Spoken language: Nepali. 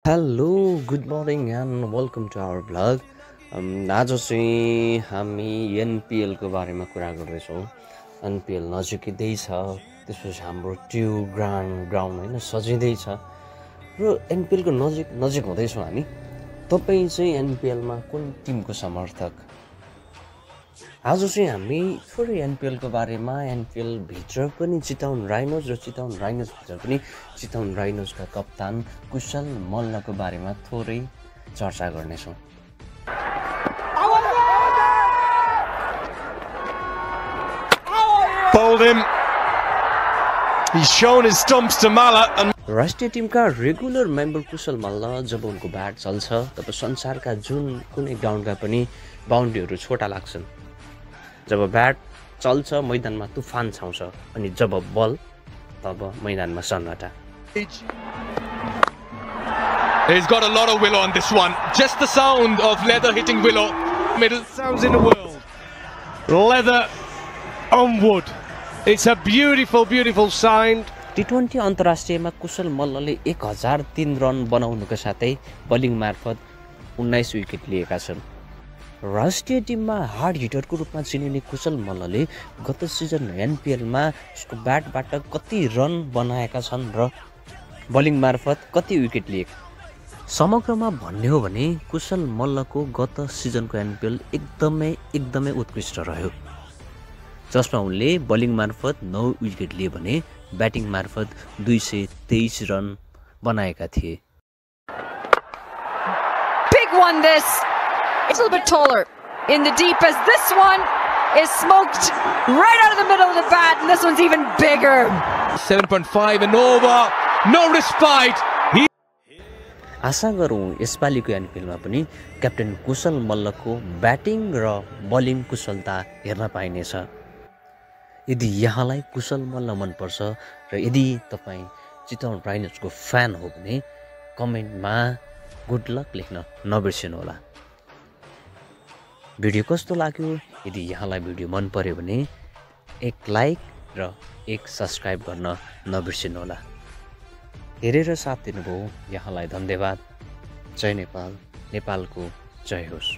Hello good morning and welcome to our vlog. आज चाहिँ हामी एनपिएलको बारेमा कुरा गर्दैछौँ। एनपिएल नजिकै छ, त्यसपछि हाम्रो ट्यु ग्राउन्ड होइन सजिँदैछ र एनपिएलको नजिक हुँदैछौँ हामी। तपाईँ चाहिँ एनपिएलमा कुन टिमको समर्थक? आज चाहिँ हामी थोरै एनपिएलको बारेमा, एनपिएल भित्र पनि चितवन राइनोज र चितवन राइनोज भित्र पनि चितवन राइनोजका कप्तान कुशल मल्लको बारेमा थोरै चर्चा गर्नेछौँ। Bowled him. He's shown his stumps to Malla and राष्ट्रिय टिमका रेगुलर मेम्बर कुशल मल्ल जब उनको ब्याट चल्छ तब संसारका जुन कुनै ग्राउन्डका पनि बााउन्ड्रीहरू छोटा लाग्छन्। जब ब्याट चल्छ मैदानमा तुफान छाउँछ अनि जब बल तब मैदानमा सन्नाटा। he's got a lot of willow on this one. Just the sound of leather hitting willow. Middle sounds in the world. Leather on wood. It's a beautiful sound. T20 अन्तर्राष्ट्रियमा कुशल मल्लले 1003 रन बनाउनुका साथै बलिङ मार्फत 19 विकेट लिएका छन्। राष्ट्रिय टिममा हार्ड हिटरको रूपमा चिनिने कुशल मल्लले गत सिजन एनपिएलमा उसको ब्याटबाट कति रन बनाएका छन् र बलिङ मार्फत कति विकेट लिए। समग्रमा भन्ने हो भने कुशल मल्लको गत सिजनको एनपिएल एकदमै उत्कृष्ट रह्यो, जसमा उनले बलिङ मार्फत 9 विकेट लिए भने ब्याटिङ मार्फत 223 रन बनाएका थिए। Big one this. It's a little bit taller in the deep as this one is smoked right out of the middle of the bat, and this one's even bigger. 7.5 and over. No respite. आशा गरौँ यसपालिको एनपिएलमा पनि क्याप्टेन कुशल मल्लको ब्याटिङ र बलिङ कुशलता हेर्न पाइनेछ। यदि यहाँलाई कुशल मल्ल मनपर्छ र यदि तपाईँ चितवन राइनोजको फ्यान हो भने कमेन्टमा गुड लक लेख्न नबिर्सिनुहोला। भिडियो कस्तो लाग्यो? यदि यहाँलाई भिडियो मन पर्यो भने एक लाइक र एक सब्सक्राइब गर्न नबिर्सिनुहोला। हेरेर साथ दिनुभयो यहाँलाई धन्यवाद। जय नेपाल, नेपालको जय होस्।